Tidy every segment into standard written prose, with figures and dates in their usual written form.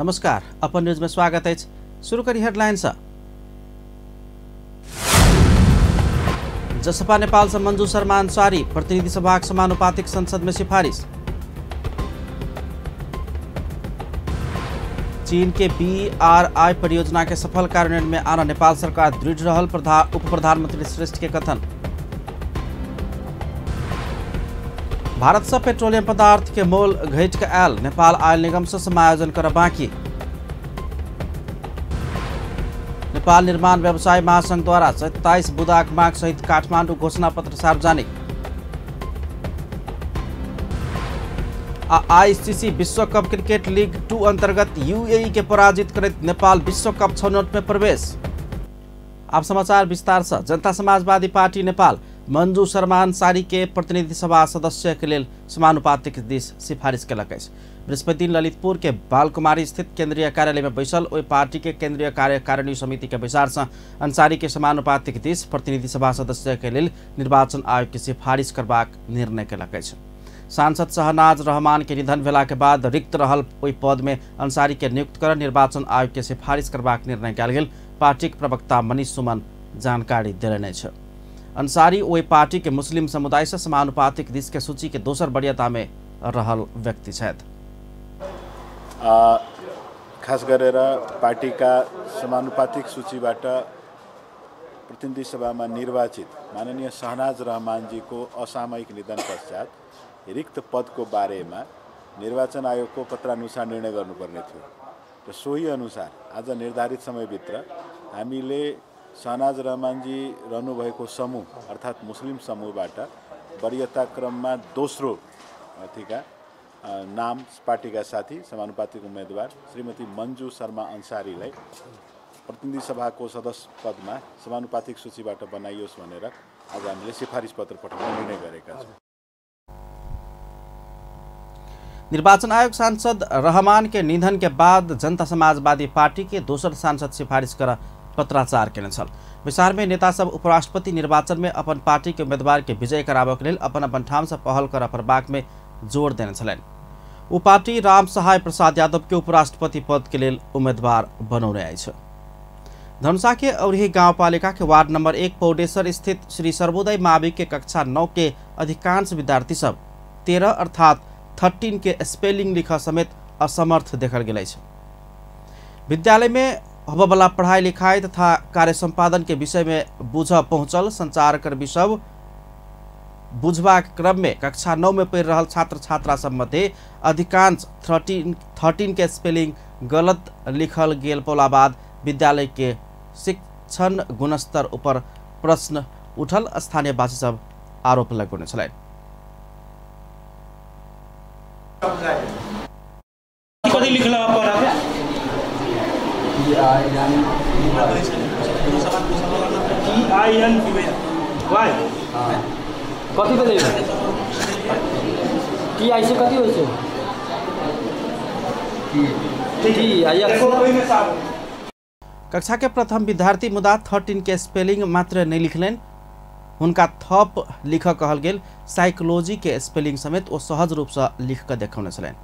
नमस्कार, upon news में स्वागत है। शुरू करी हेडलाइंस। जसपा नेपाल से मंजू शर्मा अंसारी प्रतिनिधि सभा समानुपातिक संसद में सिफारिश। चीन के BRI परियोजना के सफल कार्यान्वयन में आना नेपाल सरकार दृढ़ रहल उप प्रधानमंत्री श्रेष्ठ के कथन। भारत से पेट्रोलियम पदार्थ के मोल घट के आयल, नेपाल आयल निगम से समायोजन कर बाँकी। नेपाल निर्माण व्यवसाय महासंघ द्वारा 27 बुदाक माग सहित काठमाडौँ घोषणा पत्र सार्वजनिक। ICC विश्व कप क्रिकेट लीग 2 अंतर्गत UAE के पराजित करत नेपाल विश्व कप छनौट में प्रवेश। अब समाचार विस्तार से। जनता समाजवादी पार्टी नेपाल मंजू शर्मा अंसारी के प्रतिनिधि सभा सदस्य के लिए समानुपातिक दिश सिफारिश कलक। बृहस्पति दिन ललितपुर के बालकुमारी स्थित केंद्रीय कार्यालय में बैसल ओई पार्टी के केंद्रीय कार्यकारिणी समिति के विचार से अंसारी के समानुपातिक दिश प्रतिनिधि सभा सदस्य के लिए निर्वाचन आयोग की सिफारिश करबाक निर्णय कलक। सांसद शहनाज रहमान के निधन भेला के बाद रिक्त रहल ओई पद में अंसारी के नियुक्त कर निर्वाचन आयोग के सिफारिश करबाक निर्णय कयल गेल पार्टी के प्रवक्ता मनीष सुमन जानकारी देलनि। अंसारी ओई पार्टी के मुस्लिम समुदाय से समानुपातिक दिश के सूची के दोसर वरीयता में रहल व्यक्ति छथि। खास गरेर पार्टीका समानुपातिक सूचीबाट प्रतिनिधि सभामा निर्वाचित माननीय शहनाज रहमानजीको असामयिक निधन पश्चात रिक्त पदको बारेमा निर्वाचन आयोगको पत्रानुसार निर्णय गर्नुपर्ने थियो र सोही अनुसार आज निर्धारित समयभित्र हामीले शहनाज रहमानजी रहनुभएको समूह अर्थात् मुस्लिम समूहबाट वरीयता क्रममा दोस्रो अथिका नाम पार्टीका साथी समानुपातिक उम्मेदवार श्रीमती मंजू शर्मा अंसारीलाई प्रतिनिधि सभाको सदस्य पदमा समानुपातिक सूचीबाट बनाइयोस् भनेर आज हामीले सिफारिस पत्र पठाउने निर्णय गरेका छौँ। निर्वाचन आयोग सांसद रहमान के निधन के बाद जनता समाजवादी पार्टी के दोसर सांसद सिफारिश कर पत्राचार केने छल। विचार में नेता सब उपराष्ट्रपति निर्वाचन में अपन पार्टी के उम्मीदवार के विजय कराबक लेल अपन अपन ठाम से पहल कर प्रबाक में जोर देने छलनि। वो पार्टी राम सहाय प्रसाद यादव के उपराष्ट्रपति पद के लिए उम्मीदवार बनौने आई। धनुषा के औरही गाउँपालिका के वार्ड नंबर 1 पौडेश्वर स्थित श्री सर्वोदय माविक के कक्षा 9 के अधिकांश विद्यार्थी सब 13 अर्थात 13 के स्पेलिंग लिख समेत असमर्थ देखल गेल। विद्यालय में होबवला पढ़ाई लिखाई तथा कार्य संपादन के विषय में बुझ पहुंचल संचारकर्मी सब बुझबाक क्रम में कक्षा 9 में पढ़ रहल छात्र छात्रा सब मध्य अधिकांश 13 के स्पेलिंग गलत लिखल गेल पोला बाद विद्यालय के शिक्षण गुणस्तर ऊपर प्रश्न उठल। स्थानीयवासी सब आरोप लगौने छलनि। कथी लिखला पर कथी बजे की आई से कथी होय छै कक्षा के प्रथम विद्यार्थी मुदा 13 के स्पेलिंग मात्र नहीं लिखलेन, हुनका थप लिख कहल गेल साइकोलॉजी के स्पेलिंग समेत वो सहज रूप से लिख कर देखौने छलनि।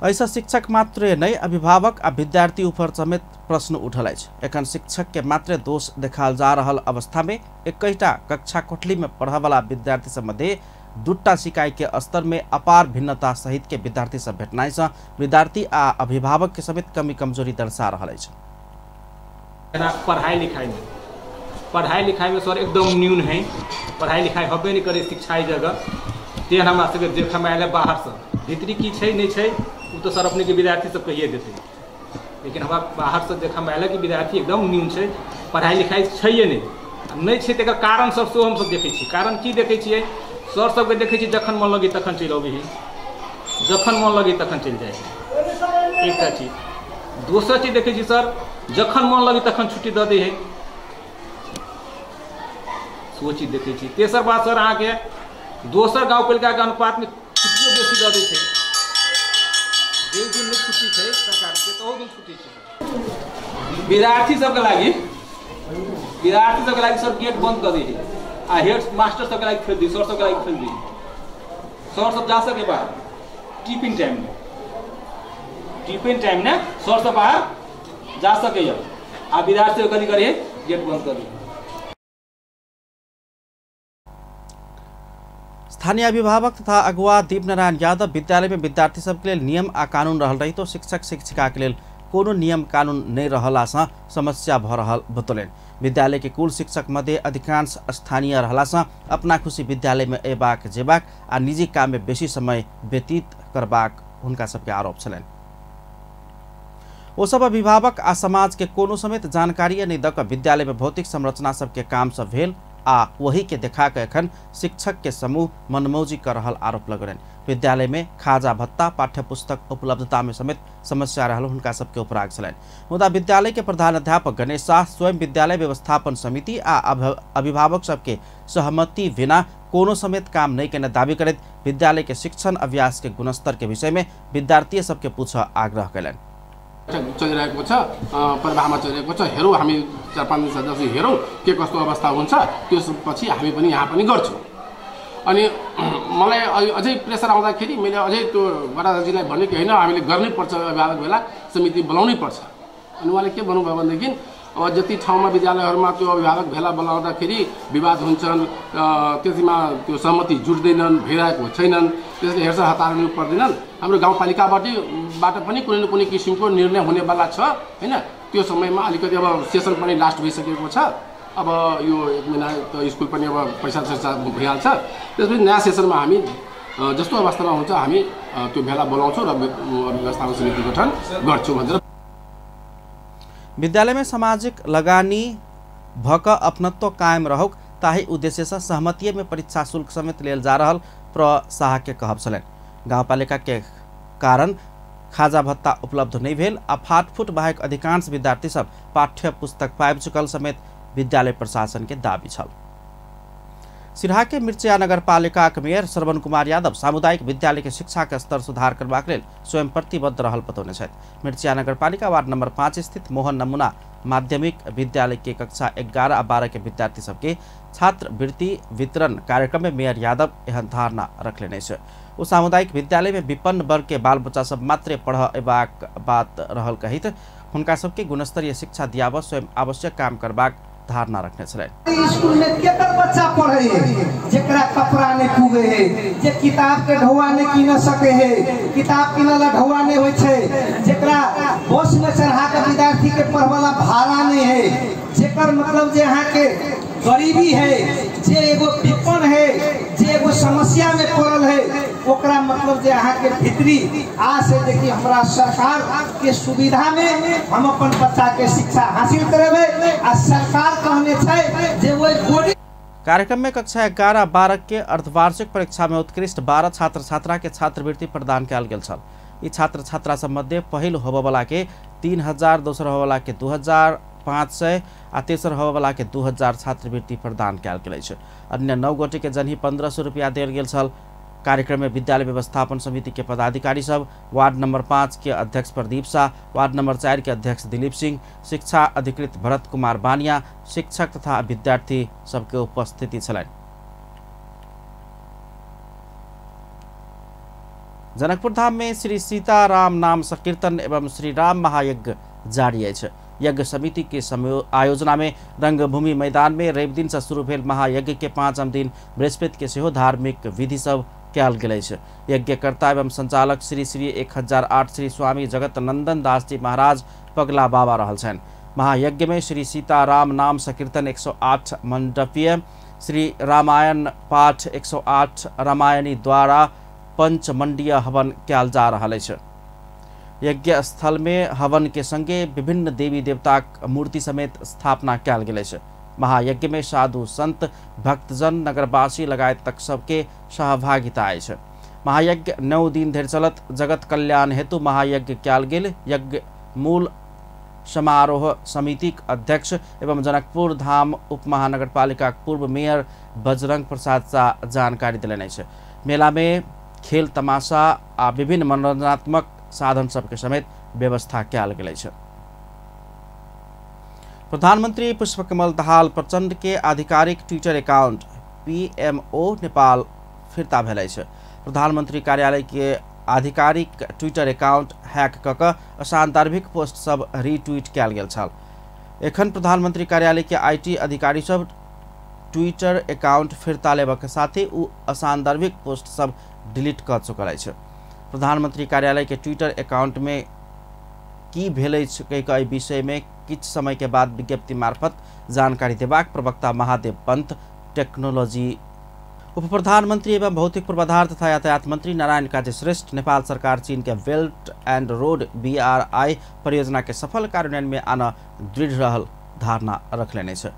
ऐसा शिक्षक मात्र नहीं अभिभावक आ विद्यार्थी ऊपर समेत प्रश्न उठल अछि। एखन शिक्षक के मात्र दोष देखाल जा रहल अवस्था में एकटा कक्षा कोठली में पढ़े वाला विद्यार्थी सब मध्य 2टा सिकाई के स्तर में अपार भिन्नता सहित के विद्यार्थी सब भेटनाइ से विद्यार्थी आ अभिभावक के समेत कमी कमजोरी दर्शा रहल अछि। पढ़ाई लिखाई में सर एकदम न्यून है। पढ़ाई लिखाई होबे नहीं करे शिक्षा जगह तेहन हमरा सबके देखे में आयल बाहर से भीतरी की छै नहीं छै वो तो सर अपने के विद्यार्थी सब कहिए देते, लेकिन हमरा बाहर से देखे में आयल कि विद्यार्थी एकदम न्यून छै, पढ़ाई लिखाई छैये नहीं छै। तेकर कारण सब सेहो हम सब देखै छी। कारण की देखै छियै सर सबके देखै छी जखन मन लगी तखन चलि अबै है, जखन मन लगी तखन चलि जाइ है। एकटा चीज। दोसर चीज देखै छी सर जखन मन लगी तखन छुट्टी दऽ दै है, सो चीज देखै छी। तेसर बात सर अहाँके दोसर गाउँपालिका के अनुपात में छुट्टियो बेसी दऽ दै छै। जे दिन में छुट्टी छै सरकार के तो दिन छुट्टी छै। विद्यार्थी सबके लागि सर गेट बंद कर दी आ हेड मास्टर सबके लागि खोल दी, सर सबके लागि खोल दी। सर सब जा सके बाहर टिफिन टाइम में टिफिन टाइम में सर से बाहर जा सके आ विद्यार्थी कथी करे गेट बंद कर दिए। स्थानीय अभिभावक तथा अगुवा दीपनारायण यादव विद्यालय में विद्यार्थी सबके लिए नियम आ कानून रहल रही तो शिक्षक शिक्षिका के लिए कोनो नियम कानून नहीं रहलासँ समस्या भ रहल बतौलन। विद्यालय के कुल शिक्षक मध्य अधिकांश स्थानीय रहलासँ अपना खुशी विद्यालय में अयबाक जेबाक आ निजी काम में बेसी समय व्यतीत करबाक हुनका सबके आरोप छलनि। ओ सब अभिभावक आ समाज के कोनो समेत जानकारी नहीं दऽ कऽ विद्यालय में भौतिक संरचना सबके काम सब भेल आ वही के देखा के एखन शिक्षक के समूह मनमौजी कर रहल आरोप लगलनि। विद्यालय में खाजा भत्ता पाठ्य पुस्तक उपलब्धता में समेत समस्या रहल हुनका सबके उपराग छलनि। मुदा विद्यालय के प्रधान अध्यापक गणेश शाह स्वयं विद्यालय व्यवस्थापन समिति आ अभिभावक सबके सहमति बिना कोनो समेत काम नहीं केने दावी करैत विद्यालय के शिक्षण अभ्यास के गुणस्तर के विषय में विद्यार्थी सबके पूछ आग्रह कयलनि। चलिरहेको छ, प्रवाहमा चलिरहेको छ, हेरौँ हामी 4-5 दिन सदस्य हेरौँ के कस्तो अवस्था हुन्छ, त्यसपछि हामी पनि यहाँ पनि गर्छौँ। अनि मलाई अझै प्रेसर आउँदाखेरि मैले अझै त्यो बडाजीलाई भने कि होइन हामीले गर्नै पर्छ, अभिभावक भेला समिति बोलाउनै पर्छ। अनि उहाँले के भन्नुभयो भनेदेखि अब जति ठाउँमा विद्यालयहरूमा त्यो अभिभावक भेला बोलाउँदाखेरि विवाद हुन्छन्, त्यसमा त्यो सहमति जुट्दैनन्, भइरहेको छैनन्, त्यसले हेरचाह हतार लिनु पर्दैनन्। हाम्रो गाउँपालिकाबाट पनि कुनै न कुनै किसिमको निर्णय हुनेवाला छ होइन। त्यो समयमा अलिकति अब सेसन पनि लास्ट भइसकेको छ, अब यो 1 महिना त स्कुल पनि अब पैसा भइहाल्छ। त्यसपछि नयाँ सेसनमा हामी जस्तो अवस्थामा हुन्छ हामी त्यो भेला बोलाउँछौँ र व्यवस्थापन समिति गठन गर्छौँ भनेर। विद्यालय में सामाजिक लगानी भक अपनत्व कायम रहोक ताही उद्देश्य से सहमति में परीक्षा शुल्क समेत लेल जा रहल प्र शाह के कहब छलनि। गाउँपालिका के कारण खाजा भत्ता उपलब्ध नहीं भेल आ फाटफुट बाहेक अधिकांश विद्यार्थी सब पाठ्य पुस्तक पाबि चुकल समेत विद्यालय प्रशासन के दाबी छल। सिराहा के मिर्चिया नगरपालिका के मेयर श्रवण कुमार यादव सामुदायिक विद्यालय के शिक्षा के स्तर सुधार करबाक लेल स्वयं प्रतिबद्ध रहल बतौने छथि। मिर्चिया नगरपालिका वार्ड नंबर 5 स्थित मोहन नमूना माध्यमिक विद्यालय के कक्षा 11 आ 12 के विद्यार्थी सबके छात्रवृत्ति वितरण कार्यक्रम में मेयर यादव एहन धारणा रखले छै। ओ सामुदायिक विद्यालय में विपन्न वर्ग के बाल बच्चा सब मात्रे पढ़बाक बात रहल कहित हुनका सबके गुणस्तरीय शिक्षा दियाब स्वयं आवश्यक काम करबाक धारणा रखने छलनि। स्कूल में केकर बच्चा पढ़े है जेकरा कपड़ा नहीं पुगे है, जे किताब के ढौआ नहीं कीन सके है, किताब किनला ढौआ नहीं होय छै, जेकरा बस में चढ़ा के विद्यार्थी के पढ़वाला भाड़ा नहीं है, जेकर मतलब जे यहाँ के गरीबी है, जे एगो विपन्न है, जे एगो समस्या में पड़ल है, ओकरा मतलब जे यहाँ के भीतरी आस है कि हमरा सरकार के सुविधा में हम अपन बच्चा के शिक्षा हासिल करेबे आ सरकार कहने छै जे वो बॉडी। कार्यक्रम में कक्षा 11-12 के अर्धवार्षिक परीक्षा में उत्कृष्ट 12 छात्र छात्रा के छात्रवृत्ति प्रदान कयल गेल छल। ई छात्र छात्रा सब मध्य पहिल होबवला के 3000, दोसर होबवला के 2500 आ तेसर होबवला के 2000 छात्रवृत्ति प्रदान कयल गेल छै। अन्य 9 गोटे के जनही 1500 रुपया देल गेल छल। कार्यक्रम में विद्यालय व्यवस्थापन समिति के पदाधिकारी सब, वार्ड नंबर 5 के अध्यक्ष प्रदीप शाह, वार्ड नंबर 4 के अध्यक्ष दिलीप सिंह, शिक्षा अधिकृत भरत कुमार बानिया, शिक्षक तथा विद्यार्थी सबके उपस्थिति छलनि। जनकपुर धाम में श्री सीताराम नाम संकीर्तन एवं श्री राम महायज्ञ जारी है। यज्ञ समिति के आयोजना में रंगभूमि मैदान में रवि दिन से शुरू भेल महायज्ञ के 5म दिन बृहस्पति के सेहो धार्मिक विधि सब कयल गेल छै। यज्ञकर्ता एवं संचालक श्री श्री 1008 श्री स्वामी जगत नंदन दास जी महाराज पगला बाबा रहल छनि। महायज्ञ में श्री सीताराम नाम संकीर्तन 108 मंडपीय, श्री रामायण पाठ 108 रामायणी द्वारा पंचमंडीय हवन कयल जा रहल अछि। यज्ञ स्थल में हवन के संगे विभिन्न देवी देवता मूर्ति समेत स्थापना कयल गेल अछि। महायज्ञ में साधु संत भक्तजन नगरवासी लगायत तक सबके सहभागिता अछि। महायज्ञ 9 दिन धरि चलत। जगत कल्याण हेतु महायज्ञ कयल गेल। यज्ञ मूल समारोह समिति अध्यक्ष एवं जनकपुर धाम उप महानगरपालिका पूर्व मेयर बजरंग प्रसाद शाह जानकारी दिलनि अछि। मेला में खेल तमाशा आ विभिन्न मनोरंजनात्मक साधन सबके समेत व्यवस्था कयल गेल अछि। प्रधानमंत्री पुष्पकमल दाहाल प्रचंड के आधिकारिक ट्विटर अकाउंट PMO नेपाल फिरता भेल अछि। प्रधानमंत्री कार्यालय के आधिकारिक ट्विटर एकाउंट हैक कऽ असांदर्भिक पोस्ट सब रीट्वीट कयल गेल छल। एखन प्रधानमंत्री कार्यालय के IT Adhikari sub Twitter account फिरता लेबक साथे उ असांदर्भिक पोस्ट सब डिलीट कऽ चुकल अछि। प्रधानमंत्री कार्यालय के ट्विटर एकाउंट में की भेलै एहि विषय में किछ समय के बाद विज्ञप्ति मार्फत जानकारी देबाक प्रवक्ता महादेव पंत, टेक्नोलॉजी उप प्रधानमंत्री एवं भौतिक पूर्वाधार तथा यातायात मंत्री नारायण काजी श्रेष्ठ नेपाल सरकार चीन के बेल्ट एंड रोड BRI परियोजना के सफल कार्यान्वयन में आना दृढ़ रहल धारणा रखलेने छै।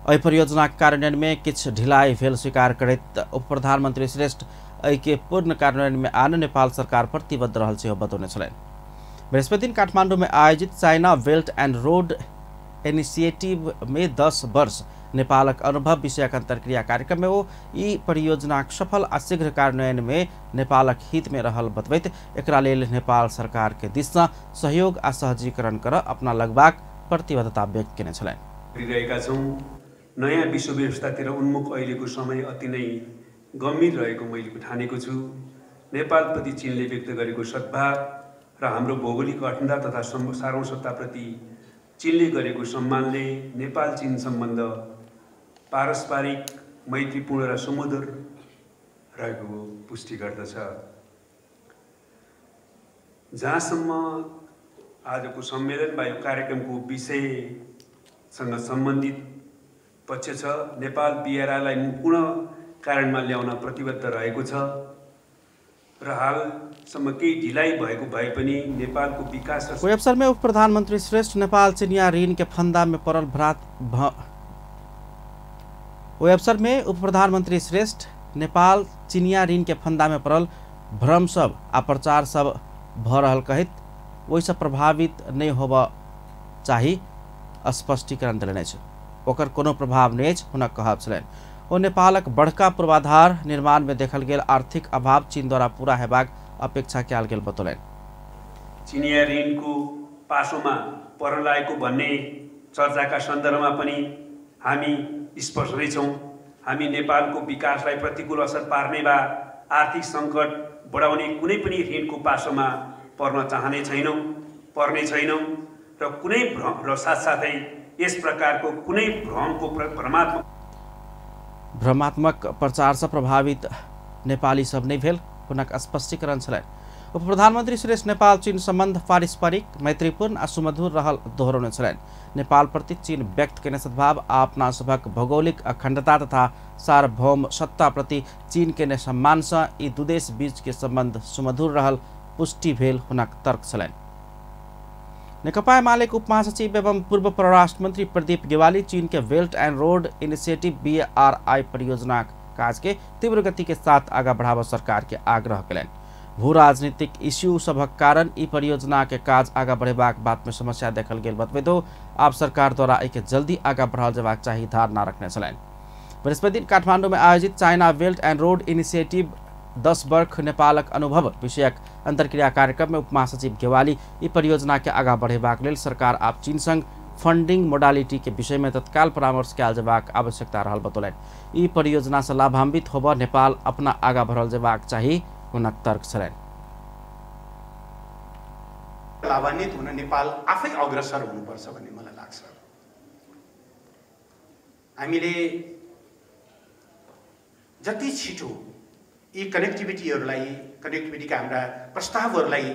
एहि परियोजना के कार्यान्वयन में किछ ढिलाई भेल स्वीकार करैत उप प्रधानमंत्री श्रेष्ठ एहि के पूर्ण कार्यान्वयन में आन नेपाल सरकार प्रतिबद्ध रहल सेहो बतौने छलनि। बृहस्पति दिन काठमांडू में आयोजित China belt and road initiative में 10 वर्ष नेपालक अनुभव विषयक अंतरक्रिया कार्यक्रम में वो ई परियोजना सफल आ शीघ्र कार्यान्वयन में नेपालक हित में रहल बतबैत एकरा लेल नेपाल सरकार के दिस से सहयोग आ सहजीकरण कर अपना लगबाक प्रतिबद्धता व्यक्त केने छलनि। नयाँ विश्व व्यवस्थातिर उन्मुख अहिलेको समय अति नै गम्भीर रहेको मैले ठानेको छु। नेपालप्रति चीनले व्यक्त गरेको सद्भाव र हाम्रो भौगोलिक अखण्डता तथा सार्वभौमसत्ताप्रति चीनले गरेको सम्मानले नेपाल चीन सम्बन्ध पारस्परिक मैत्रीपूर्ण र सुमधुर रहेको पुष्टि गर्दछ। जहाँसम्म आजको सम्मेलन वा यो कार्यक्रमको विषयसँग सम्बन्धित पक्ष छ, नेपाल BRI लाई पुनः कार्यान्वयनमा ल्याउन प्रतिबद्ध रहेको छ र हालसम्म केही ढिलाइ भएको भए पनि नेपालको विकास। कोही अवसर में उप प्रधानमंत्री श्रेष्ठ नेपाल चिनिया ऋण के फंदा में पड़ल भ्रम सब आ प्रचार सब भ रहल कहित ओहिसँ प्रभावित नहीं होबा चाही स्पष्टीकरण देलनि अछि। ओकर कोनो प्रभाव नहीं अछि हुनक कहब छलनि। ओ नेपालक बड़का पूर्वाधार निर्माण में देखल गेल आर्थिक अभाव चीन द्वारा पूरा हेबाक अपेक्षा कयल गेल बतौलनि। चिनिया ऋणको पासोमा परलाएको भन्ने चर्चाका सन्दर्भमा पनि हामी स्पष्ट नै छौं। हामी नेपालको विकासलाई प्रतिकूल असर पार्ने वा आर्थिक संकट बढाउने कुनै पनि ऋणको पासोमा पर्न चाहने छैनौं, पर्ने छैनौं र कुनै भ्रम र साथसाथै यस प्रकारको कुनै भ्रमको भ्रमात्मक प्रचार से प्रभावित नेपाली सब नहीं भेल हुनक स्पष्टीकरण छलनि। उप प्रधानमंत्री श्रेष्ठ नेपाल चीन संबंध पारस्परिक मैत्रीपूर्ण आ सुमधुर रहल दोहरौने छलनि। नेपाल प्रति चीन व्यक्त केने सद्भाव आ अपना सभक भौगोलिक अखंडता तथा सार्वभौम सत्ता प्रति चीन केने सम्मान से ई दू देश बीच के संबंध सुमधुर रहल पुष्टि भेल हुनक तर्क छलनि। नेकपा एमालेक उप महासचिव एवं पूर्व परराष्ट्र मंत्री प्रदीप गेवाली चीन के belt and road initiative BRI परियोजना काज के तीव्र गति के साथ आगा बढ़ावा सरकार के आग्रह कलनि। भू राजनीतिक इश्यू सबक कारण ई परियोजना के काज आगा बढ़ेबाक बात में समस्या देखल गेल बतबैत आप सरकार द्वारा एके जल्दी आगा बढ़ाओल जेबाक चाही धारणा रखने छलनि। बृहस्पति दिन काठमांडू में आयोजित China belt and road initiative 10 वर्ष नेपालक अनुभव विषयक अंतरक्रिया कार्यक्रम में उप महासचिव गेवाली ई परियोजना के आगा बढ़ेबाक लेल सरकार आप चीन संग फंडिंग मोडालिटी के विषय में तत्काल परामर्श कयल जेबाक आवश्यकता रहल बतौलनि। ई परियोजना से लाभान्वित होब नेपाल अपना आगा बढ़ल जेबाक चाही हुनक तर्क छलनि। लाभान्वित हुन नेपाल आफै अग्रसर हुनुपर्छ भन्ने मलाई लाग्छ। हामीले जति छिटो यी कनेक्टिभिटीका हाम्रा प्रस्तावहरूलाई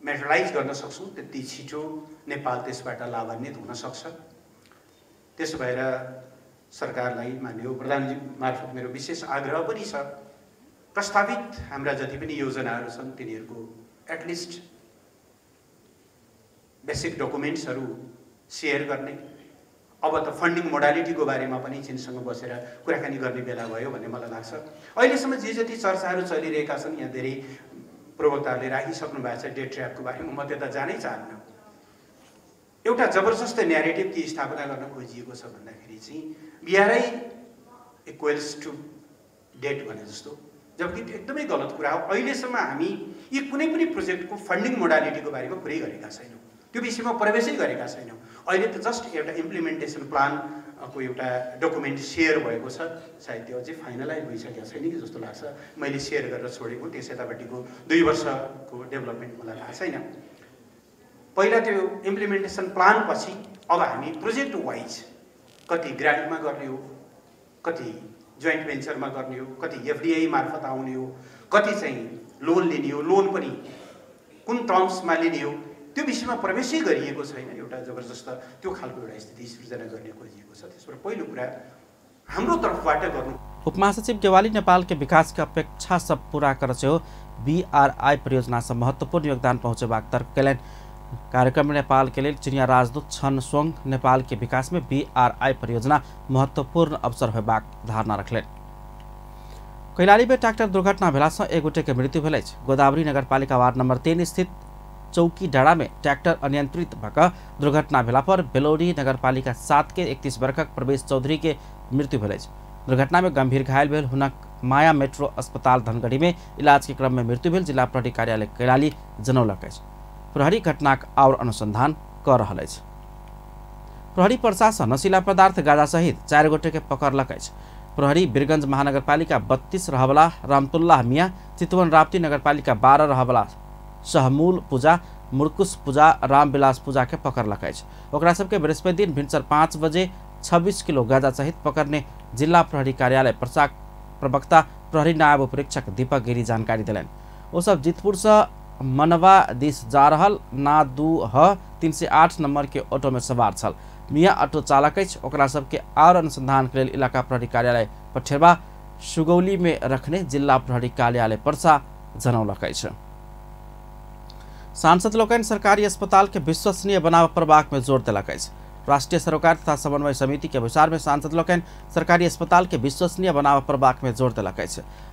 मेटेरियलाइज गर्न सक्छौं त्यति छिटो नेपाल त्यसबाट लाभान्वित हुन सक्छ। त्यसो भएर सरकारलाई माननीय प्रधानमन्त्री मार्फत मेरो विशेष आग्रह पनि छ, प्रस्तावित हाम्रा जति पनि योजनाहरू छन् तिनीहरूको एटलिस्ट बेसिक डकुमेन्ट्सहरू शेयर गर्ने। अब त फन्डिङ मोडालिटीको बारेमा पनि चीनसँग बसेर कुराकानी गर्ने बेला भयो भन्ने मलाई लाग्छ। अहिलेसम्म जे जति चर्चाहरू चलिरहेका छन् यहाँ धेरै प्रवक्ताहरूले राखिसक्नु भएको छ डेट ट्र्यापको बारेमा, म त्यता जानै चाहन्न। एउटा जबरजस्त न्यारेटिभ के स्थापना गर्न खोजिएको छ भन्दाखेरि चाहिँ BRI इक्वल्स टु डेट भने जस्तो, जबकि एकदमै गलत कुरा हो। अहिलेसम्म हामी यी कुनै पनि प्रोजेक्टको फन्डिङ मोडालिटीको बारेमा कुरै गरेका छैनौँ, त्यो विषयमा प्रवेशै गरेका छैनौँ। अहिले त जस्ट एउटा इम्प्लिमेन्टेसन प्लान को एउटा डकुमेन्ट सेयर भएको छ, सायद त्यो अझै फाइनलाइज भइसकेको छैन कि जस्तो लाग्छ। मैले सेयर गरेर छोडेको त्यस यतापट्टिको 2 वर्षको डेभलपमेन्ट मलाई थाहा छैन। पहिला त्यो इम्प्लिमेन्टेसन प्लान पछि अब हामी प्रोजेक्ट वाइज कति ग्रान्टमा गर्ने हो, कति जोइन्ट भेन्चरमा गर्ने हो, कति एफडिआई मार्फत आउने हो, कति चाहिँ लोन लिने हो, लोन पनि कुन टर्म्समा लिने हो, त्यो विषयमा प्रवेशै गरिएको छैन। एउटा जबरजस्त त्यो खालको एउटा स्थिति सृजना गर्ने खोजिएको छ। त्यसबाट पहिलो कुरा हाम्रो तर्फबाट गर्नु। उपमहासचिव देवाली नेपाल के विकास के अपेक्षा सब पूरा कर BRI परियोजना से महत्वपूर्ण योगदान पहुँचेबाक तर्क कयलनि। कार्यक्रम में नेपाल के लिए चिनिया राजदूत छन सोङ नेपाल के विकास में BRI परियोजना महत्वपूर्ण अवसर होबाक धारणा रखलनि। कैलाली में ट्रैक्टर दुर्घटना भेला से एक गोटे के मृत्यु भेल। गोदावरी नगरपालिका वार्ड नंबर 3 स्थित चौकी डाँडा में ट्रैक्टर अनियंत्रित भकर दुर्घटना भेला पर बेलौरी नगरपालिका 7 के 31 वर्षक प्रवेश चौधरी के मृत्यु भेल। दुर्घटना में गंभीर घायल भेल हुनक माया मेट्रो अस्पताल धनगढ़ी में इलाज के क्रम में मृत्यु भेल। जिला प्रहरी कार्यालय कैलाली जनौलक। प्रहरी घटनाक और अनुसंधान कर रहा है। प्रहरी प्रशासन नशीला पदार्थ गाजा सहित 4 गोटे के पकड़लक। प्रहरी वीरगंज महानगरपालिका 32 रहबला रामतुल्लाह मिया, चितवन राप्ती नगरपालिका 12 रहबला सहमूल पूजा, मुर्कुस पूजा, रामविलास पूजा के पकड़लक। ओकरा सबके बृहस्पति दिन भिनसर 5 बजे 26 किलो गाजा सहित पकड़ने जिला प्रहरी कार्यालय प्रवक्ता प्रहरी नायब उपरीक्षक दीपक गिरी जानकारी दिलन। वो सब जितपुर से मनवा दिस जा रहल ना 308 नंबर के ऑटो में सवार छल। मिया ऑटो चालक ओकरा सबके और अनुसंधान के लिए इलाका प्रहरी कार्यालय पठेरवा सुगौली में रखने जिला प्रहरी कार्यालय पर्सा जनौलक। सांसद लोकनि सरकारी अस्पताल के विश्वसनीय बनाव प्रबाक में जोर दिलक। राष्ट्रीय सरोकार तथा समन्वय समिति के विचार में सांसद लोकनि सरकारी अस्पताल के विश्वसनीय बनाव प्रबाक में जोर दिलक।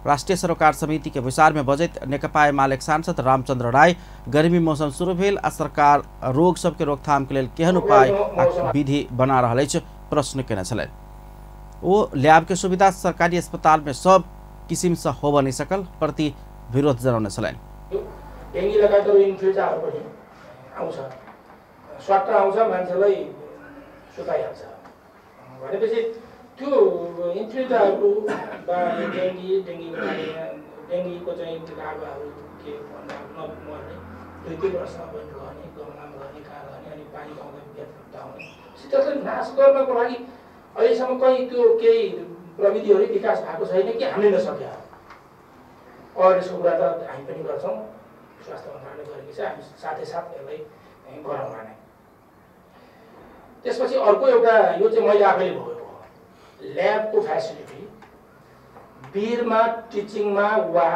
राष्ट्रीय सरोकार समिति के विचार में बजैत नेकपा एमालेक सांसद रामचंद्र राय गर्मी मौसम शुरू भेल आ सरकार रोग सबके रोकथाम के लिए केहन उपाय विधि बना रहा है प्रश्न केने छलै। वो लैब के सुविधा सरकारी अस्पताल में सब किसिम से हो नहीं सकल प्रति विरोध जनाउने छलैन। डेंगी लगायतको इन्फ्लुएन्जाहरू पनि आउँछ, स्वाट आउँछ, मान्छेलाई सुताइहाल्छ। भनेपछि त्यो इन्फ्लुएन्जाहरू वा डेङ्गीको चाहिँ लार्भाहरू के भन्दा नमर्ने 2-3 वर्षमा पनि रहने, गमलामा रहने, कहाँ रहने, अनि पानी आउँदा व्यक्त आउने, सितलाई नाश गर्नको लागि अहिलेसम्म कहीँ त्यो केही प्रविधिहरू विकास भएको छैन कि हामीले नसक्या। और यसको कुरा त हामी पनि गर्छौँ, स्वास्थ्य मन्त्रालयले गरेको छ, हामी साथै साथ यसलाई गरौँला नै। त्यसपछि अर्को एउटा यो चाहिँ मैले आफैले भोगेको हो, ल्याबको फ्यासिलिटी वीरमा टिचिङमा वा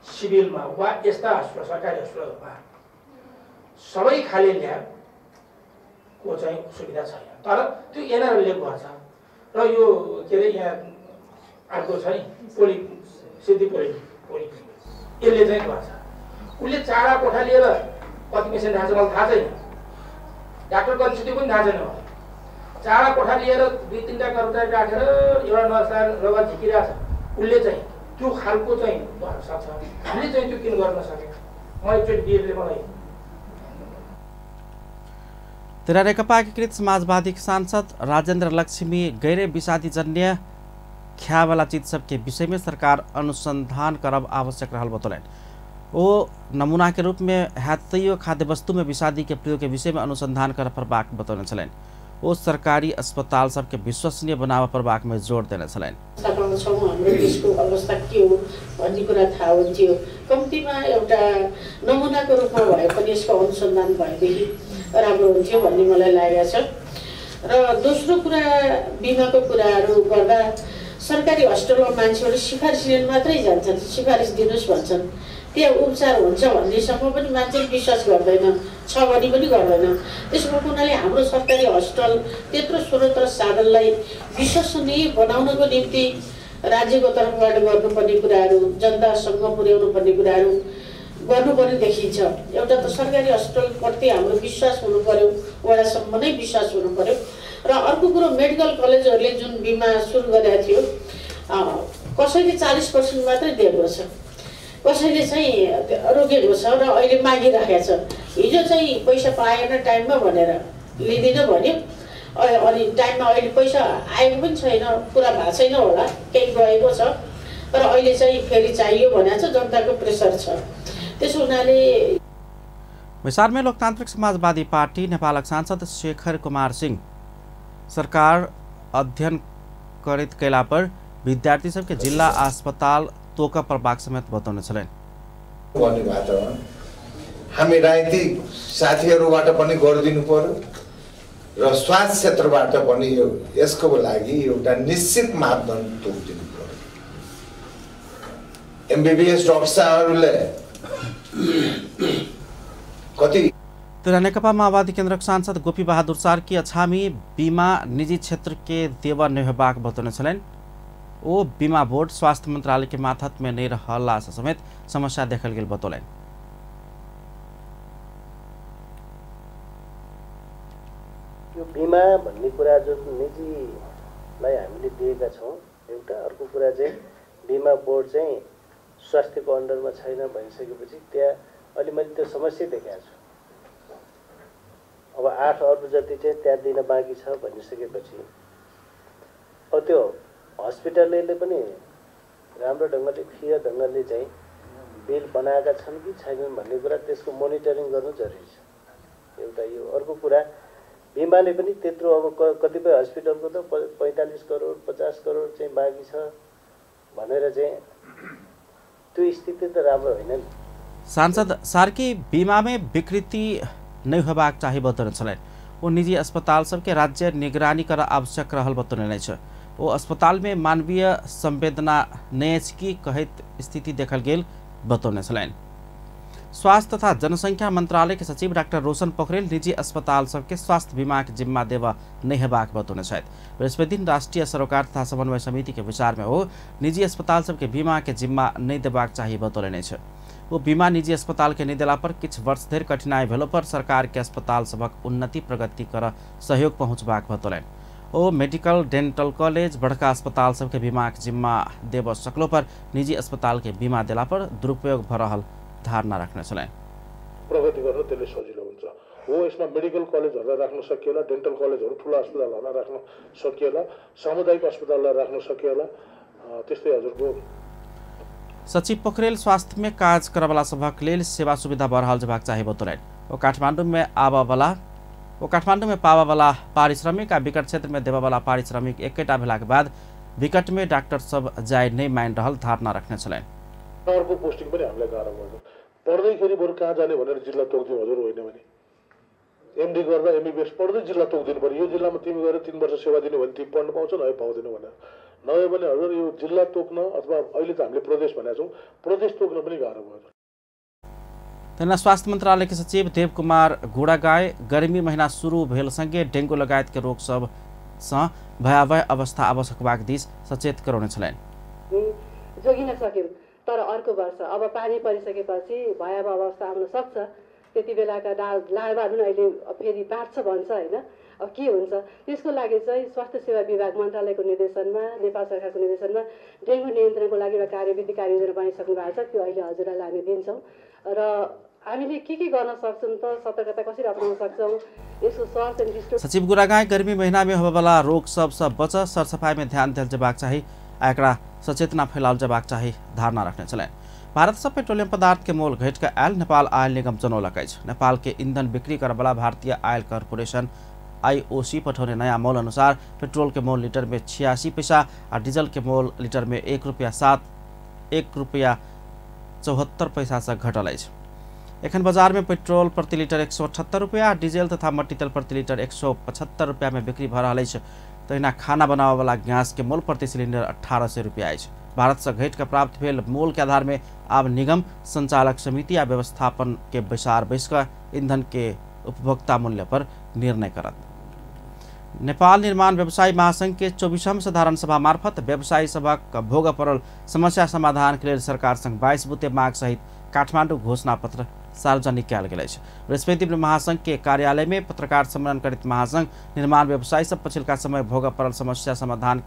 सिभिलमा वा यस्ता अस्पताल सरकारी अस्पतालमा सबै खाले ल्याबको चाहिँ सुविधा छैन। तर त्यो एनआरएलले गर्छ र यो के अरे यहाँ अर्को छ नि पोलि सिद्धि पोलि यसले चाहिँ गर्छ। उसले 4 कोठा लिएर कति पेसेन्ट राख्छ मलाई थाहा छैन, डाक्टर कन्सिटी पनि थाहा छैन। 4 कोठा लिएर 2-3टा कर्मचारी राखेर एउटा नर्सलाई रगत झिकिरहेछ, उसले चाहिँ त्यो खालको चाहिँ गर्न सक्छ। हामीले चाहिँ त्यो किन गर्न सकेन? म एकचोटि बिएलले मलाई तेरा नेकपा एकीकृत समाजवादी सांसद राजेन्द्र लक्ष्मी गैर विषादीजन्य ख्या वाला चीज सबके विषय में सरकार अनुसंधान करब आवश्यक रहल बतौलन। वो नमूना के रूप में हैतैयो खाद्य वस्तु में विषादी के प्रयोग के विषय में अनुसंधान कर प्रबाक बतौने छलन। वो सरकारी अस्पताल सबके विश्वसनीय बनाव प्रबाक में जोड़ देने छलन। हाम्रो देशको अवस्था के हो भन्ने कुरा थाहा हुन्थ्यो। कम्तीमा एउटा नमुनाको रूपमा भए पनि यसको अनुसन्धान भएदेखि राम्रो हुन्थ्यो भन्ने मलाई लागेको छ। र दोस्रो कुरा बिमाको कुराहरू गर्दा सरकारी हस्पिटलमा मान्छेहरू सिफारिस लिन मात्रै जान्छन्, सिफारिस दिनुस् भन्छन्, त्यहाँ उपचार हुन्छ भन्नेसम्म पनि मान्छेले विश्वास गर्दैन, छ भने पनि गर्दैन। त्यसको हुनाले हाम्रो सरकारी हस्पिटल त्यत्रो स्रोत र साधनलाई विश्वसनीय बनाउनको निम्ति राज्यको तर्फबाट गर्नुपर्ने कुराहरू, जनतासँग पुर्याउनु पर्ने कुराहरू गर्नुपर्ने देखिन्छ। एउटा त सरकारी हस्पिटलप्रति हाम्रो विश्वास हुनु पर्यो, वडासम्म नै विश्वास हुनु पर्यो। र अर्को कुरो मेडिकल कलेजहरूले जुन बिमा सुरु गरेको थियो, कसैले 40% मात्रै दिएको छ, कसैले चाहिँ रोकेको छ र अहिले मागिराखेको छ। हिजो चाहिँ पैसा पाएन टाइममा भनेर लिँदिन भन्यो, अनि टाइममा अहिले पैसा आएको पनि छैन, पुरा भएको छैन होला, केही गएको छ, तर अहिले चाहिँ फेरि चाहियो भनेको छ, जनताको प्रेसर छ। त्यसो हुनाले विसारमै लोकतान्त्रिक समाजवादी पार्टी नेपालक सांसद शेखर कुमार सिंह सरकार अध्ययन करित कैला पर विद्यार्थी सबके जिल्ला अस्पताल तोका प्रभाग समेत बताउने छन्। हामी राजनीतिक साथीहरूबाट पनि गरिदिनु पर्यो र स्वास्थ्य क्षेत्रबाट पनि यसको लागि एउटा निश्चित मापदण्ड तोकिदिनु पर्यो। एमबीबीएस डाक्टर साहबहरूले कति नेकपा माओवादी केन्द्रक सांसद गोपी बहादुर सार्की अछामी बीमा निजी क्षेत्र के देवा नेहबाक बताउने छन्। ओ बीमा बोर्ड स्वास्थ्य मंत्रालय के माथत में नहीं रहला समेत समस्या देखल गेल बतौलन। यो बीमा भन्ने कुरा जो निजीलाई हामीले दिएका छौँ एउटा, अर्को कुरा चाहिँ बीमा बोर्ड चाहिँ स्वास्थ्यको अन्डरमा छैन भनिसकेपछि त्यहाँ अलि मैले त्यो समस्या देखाएको छु। अब 8 अर्ब जति चाहिँ त्यहाँ दिन बाँकी छ भनिसकेपछि अब त्यो हस्पिटलले पनि राम्रो ढङ्गले क्लियर ढङ्गले चाहिँ बिल बनाएका छन् कि छैनन् भन्ने कुरा त्यसको मोनिटरिङ गर्नु जरुरी छ एउटा यो। अर्को कुरा बिमाले पनि त्यत्रो अब कतिपय हस्पिटलको त 45 करोड 50 करोड चाहिँ बाँकी छ भनेर चाहिँ त्यो स्थिति त राम्रो होइन नि। सांसद सार्की बीमा में विकृति नहीं होबाक चाहिए बतौने छलैन। वो निजी अस्पताल सबके राज्य निगरानी कर आवश्यक रहल बतौने नहीं छ। वो अस्पताल में मानवीय संवेदना नैचकी कहित स्थिति देखल गेल बतौने छलैन। स्वास्थ्य तथा जनसंख्या मंत्रालय के सचिव डाक्टर रोशन पोखरेल निजी अस्पताल सबके स्वास्थ्य बीमा के जिम्मा देवा नहीं हेबाक बतौने छथि। बृहस्पति दिन राष्ट्रीय सरोकार तथा समन्वय समिति के विचार में हो निजी अस्पताल सबके बीमा के जिम्मा नहीं देबाक चाहिए बतौले नहीं छ। वो बीमा निजी अस्पताल के नहीं देला पर किछ वर्ष धरि कठिनाई भेलो पर सरकार के अस्पताल सबक उन्नति प्रगति कर सहयोग पहुँचबाक बतौलन। ओ मेडिकल डेंटल कॉलेज बड़का अस्पताल सबके बीमा के जिम्मा देव सकलो पर निजी अस्पताल के बीमा देला पर दुरुपयोग भ रहल धारणा राख्ने छन्। प्रगति गर्न त्यसले सजिलो हुन्छ। हो यसमा मेडिकल कलेजहरुलाई राख्न सकिएला, डेन्टल कलेजहरु ठूला अस्पतालहरुलाई राख्न सकिएला, सामुदायिक अस्पताललाई राख्न सकिएला। त्यस्तै हजुरको सचिव पोखरेल स्वास्थ्य में कार्य करवाला सबक लेल सेवा सुविधा बढ़ाल जबाक चाहिए बतौलन। वो काठमांडू में पावा वाला पारिश्रमिक आ विकट क्षेत्र में देवा वाला पारिश्रमिक एकैटा भेला के बाद विकट में डाक्टर सब जाय नहीं मान रहल धारणा रखने छन्। अर्को पोस्टिङ पनि हामीलाई गाह्रो भयो। पढ्दैखेरि बरु कहाँ जाने भनेर जिल्ला तोक्दिउँ हजुर, होइन भने एमडी गर्दा एमबीबीएस पढ्दै जिल्ला तोक्दिनु पर्यो। यो जिल्लामा तिमी गएर 3 वर्ष सेवा दिनु भने तिमी पढ्न पाउँछौ, नभए पाउँदैनौ भनेर। नभए भने हजुर यो जिल्ला तोक्न अथवा अहिले त हामीले प्रदेश भनेका छौँ, प्रदेश तोक्न पनि गाह्रो भयो। तेना स्वास्थ्य मंत्रालय के सचिव देव कुमार गुडागाय गर्मी महीना शुरू भेल संगे डेंगू लगायत के रोग सब सँ भयावह अवस्था आवश्यकबाक दिस सचेत कराउने छन्। जोगिन सक्यौं तर अर्को वर्ष अब पानी परिसकेपछि भयावह अवस्था आउन सक्छ। त्यति बेलाका लार्भा पनि अहिले फेरि बाँच्छ भन्छ हैन। अब के हुन्छ त्यसको लागि चाहिँ स्वास्थ्य सेवा विभाग मन्त्रालयको निर्देशनमा नेपाल सरकारको निर्देशनमा डेंगू नियन्त्रणको लागि एउटा कार्यविधि कार्ययोजना बनाइसक्नु भएको छ। त्यो अहिले हजुरलाई हामी दिन्छौं र हामीले के गर्न सक्छौं त सतर्कता कसरी अपनाउन सक्छौं यसको स्वास्थ्य एन्ड डिस्ट्रिक्ट सचिव गुरागाई गर्मी महीना में होबेवाला रोग सब बच सरसफाई में ध्यान देल जबाक चाही, एकरा सचेतना फैलाल जबाक चाही धारणा रखने छन्। भारत से पेट्रोलियम पदार्थ के मोल घट के आयल नेपाल आयल निगम जनौलक अछि। नेपाल के ईंधन बिक्री करवाला भारतीय आयल कॉर्पोरेशन IOC पठाउने नयाँ मोल अनुसार पेट्रोल के मोल लीटर में 86 पैसा और डीजल के मोल लीटर में ₹1.74 से घटल अछि। एखन बाजार में पेट्रोल प्रति लीटर 178 रुपया, डीजल तथा मट्टी तेल प्रति लीटर 175 रुपया में बिक्री भ रहल अछि। तहिना खाना बनावे वाला गैस के मोल प्रति सिलिंडर 1800 रुपया अछि। भारत से घट के प्राप्त भेल मोल के आधार में आब निगम संचालक समिति या व्यवस्थापन के विचार बैस कर ईंधन के उपभोक्ता मूल्य पर निर्णय करत। नेपाल निर्माण व्यवसायी महासंघ के 24वीं साधारण सभा मार्फत व्यवसायी सभक भोग पड़ल समस्या समाधान के लिए सरकार संग 22 बुते माग सहित काठमांडू घोषणा पत्र सार्वजनिक कयल गेल अछि। बृहस्पति दिन महासंघ के कार्यालय में पत्रकार सम्मेलन करित महासंघ निर्माण व्यवसायी सब पछिल्का समय भोग पड़ल समस्या समाधान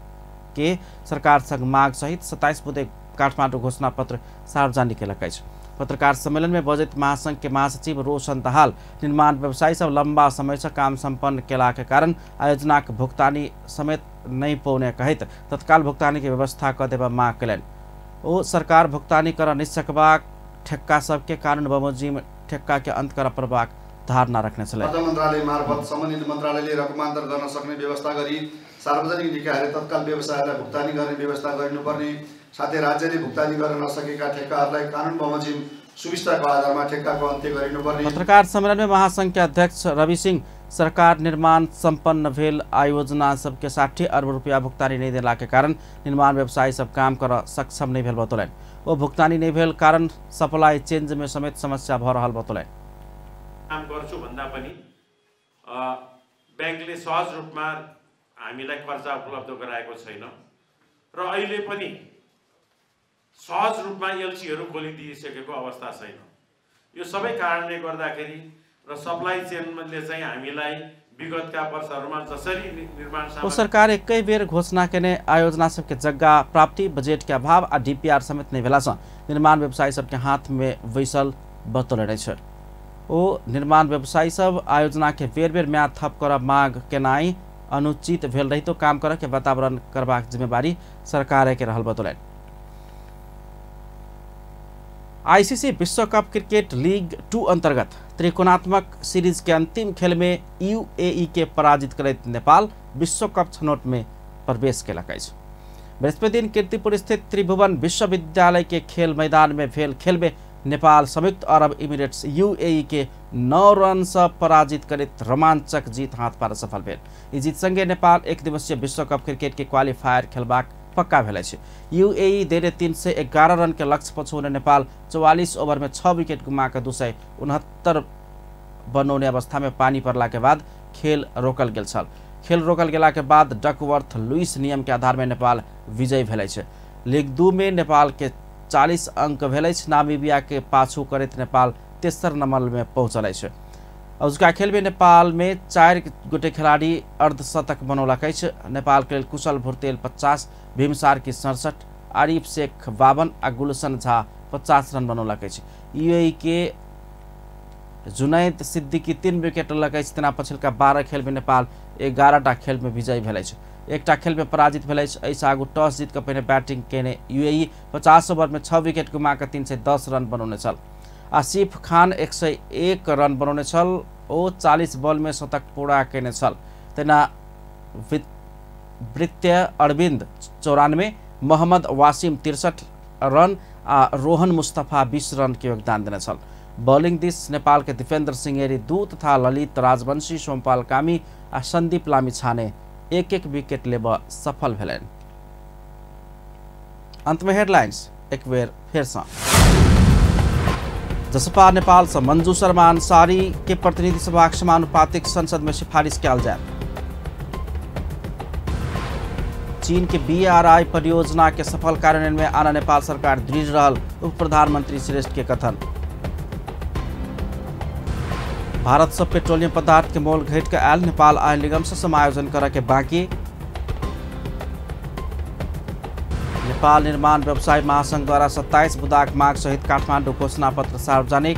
के सरकार संग माग सहित 27 बुते काठमांडू घोषणा पत्र सार्वजनिक कयलक अछि। पत्रकार सम्मेलन में बजट महासंघ के महासचिव रोशन दाहाल निर्माण व्यवसायी सब लंबा समय से काम संपन्न केला के कारण आयोजना के भुगतानी समेत नहीं पौने कहित तत्काल भुगतानी की व्यवस्था कर देवा मांग कलन। ओ सरकार भुगतानी कर निश्चकबा ठेक्का सबके कानून बमोजिम ठेक्का के अंत कर प्रभाग धारणा रखने छले। अर्थ मन्त्रालय मार्फत सम्बन्धित मन्त्रालयले रकमान्तर गर्न सक्ने व्यवस्था गरी सार्वजनिक निकायहरूले तत्काल व्यवसायलाई भुक्तानी गर्ने व्यवस्था गर्नुपर्ने, साथै राज्यले भुक्तानी गर्न नसकेका ठेक्काहरूलाई कानून बमोजिम सुविस्ताको आधारमा ठेक्काको अन्त्य गरिनुपर्ने। पत्रकार सम्मेलन में महासंघ के अध्यक्ष रवि सिंह सरकार निर्माण संपन्न भेल आयोजना सबके 60 अरब रुपया भुगतानी नहीं देला के कारण निर्माण व्यवसायी सब काम कर सक्षम नहीं भेल बतौलन। वो भुगतानी नहीं भेल कारण सप्लाई चेन्ज में समेत समस्या भ रहल बतौलन। काम गर्छु भन्दा पनि बैंकले सहज रूपमा हामीलाई कर्जा उपलब्ध गराएको छैन र अहिले पनि सहज रूपमा एलसीहरू खोलिदिइसकेको अवस्था छैन। यो सबै कारणले गर्दाखेरि र सप्लाई चेनले चाहिँ हामीलाई विगतका वर्षहरूमा जसरी निर्माण सरकार एकै बेर घोषणा केने आयोजना सबके जग्गा प्राप्ति बजेट के अभाव आ डीपीआर समेत नहीं भेला निर्माण व्यवसायी सबके हाथ में बैसल बतौले छ। ओ निर्माण व्यवसायी सब आयोजना के बेर बेर म्याद थप कर मांग केनाई अनुचित भेल रही तो काम कर के वातावरण करबाक जिम्मेवारी सरकार के रहल बतौलन। आईसीसी विश्व कप क्रिकेट लीग 2 अंतर्गत त्रिकोणात्मक सीरीज के अंतिम खेल में यूएई के पराजित करत नेपाल विश्व कप छनौट में प्रवेश केलक अछि। बृहस्पति दिन कीर्तिपुर स्थित त्रिभुवन विश्वविद्यालय के खेल मैदान में भेल खेल में नेपाल संयुक्त अरब इमिरेट्स यूएई के 9 रन से पराजित करित रोमांचक जीत हाथ पार सफल भेल। ई जीत संगे नेपाल एक दिवसीय विश्व कप क्रिकेट के क्वालिफायर खेलबाक पक्का भेल अछि। यूएई देरे 311 रन के लक्ष्य पछुने नेपाल 44 ओवर में 6 विकेट गुमा के 269 बनौने अवस्था में पानी पड़ला के बाद खेल रोकल गेल छल। खेल रोकल गेला के बाद डकवर्थ लुइस नियम के आधार में नेपाल विजयी भेल अछि। लीग 2 में नेपाल के 40 अंक भेल अछि। नामीबिया के पाछू करैत नेपाल तेसर नंबर में पहुंचल अछि। उसका खेल में नेपाल में 4 गोटे खिलाड़ी अर्धशतक बनौलक अछि। नेपाल के कुशल भुरतेल 50, भीमसार की 67, आरिफ शेख 52 आ गुलशन झा 50 रन बनौलक अछि। यूएई के जुनैद सिद्दीकी 3 विकेट लक अछि। तना पछिलका 12 खेल में नेपाल 11टा खेल में विजयी भेल अछि। एकटा खेल में पराजित भेल अछि। एहि आगू टॉस जीत के पहिने बैटिंग केने यूएई 50 ओवर में 6 विकेट गुमा के 310 रन बनौने छल। आसिफ खान 101 रन बनौने छल। ओ 40 बॉल में शतक पूरा केने छल। तेना वृत्य अरविंद 94, मोहम्मद वासिम 63 रन आ रोहन मुस्तफा 20 रन के योगदान देने छल। बॉलिंग दिस नेपाल के दीपेन्द्र सिंह 2 तथा ललित राजवंशी, सोमपाल कामी आ संदीप लामिछाने 1-1 विकेट लेब सफल भेलन। अंत में हेडलाइंस एक बेर फिर से। जसपा नेपाल से मंजू शर्मा अंसारी के प्रतिनिधि सभा समानुपातिक संसद में सिफारिश किया जाए। चीन के बीआरआई परियोजना के सफल कार्यान्वयन में आना नेपाल सरकार दृढ़ रहल, उप प्रधानमंत्री श्रेष्ठ के कथन। भारत से पेट्रोलियम पदार्थ के मोल घट के आयल, नेपाल आयल निगम से समायोजन करे के बाकी। नेपाल निर्माण व्यवसाय महासंघ द्वारा 27 बुदाक माग सहित काठमाडौँ घोषणा पत्र सार्वजनिक।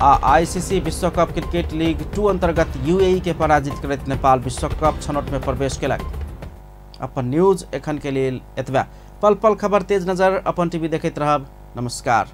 आईसीसी विश्व कप क्रिकेट लीग 2 अंतर्गत यूएई के पराजित करत नेपाल विश्व कप छनौट में प्रवेश केलक। अपन न्यूज एखन के लिए एतबा। पल पल खबर तेज नजर अपन टीवी देखैत रहब। नमस्कार।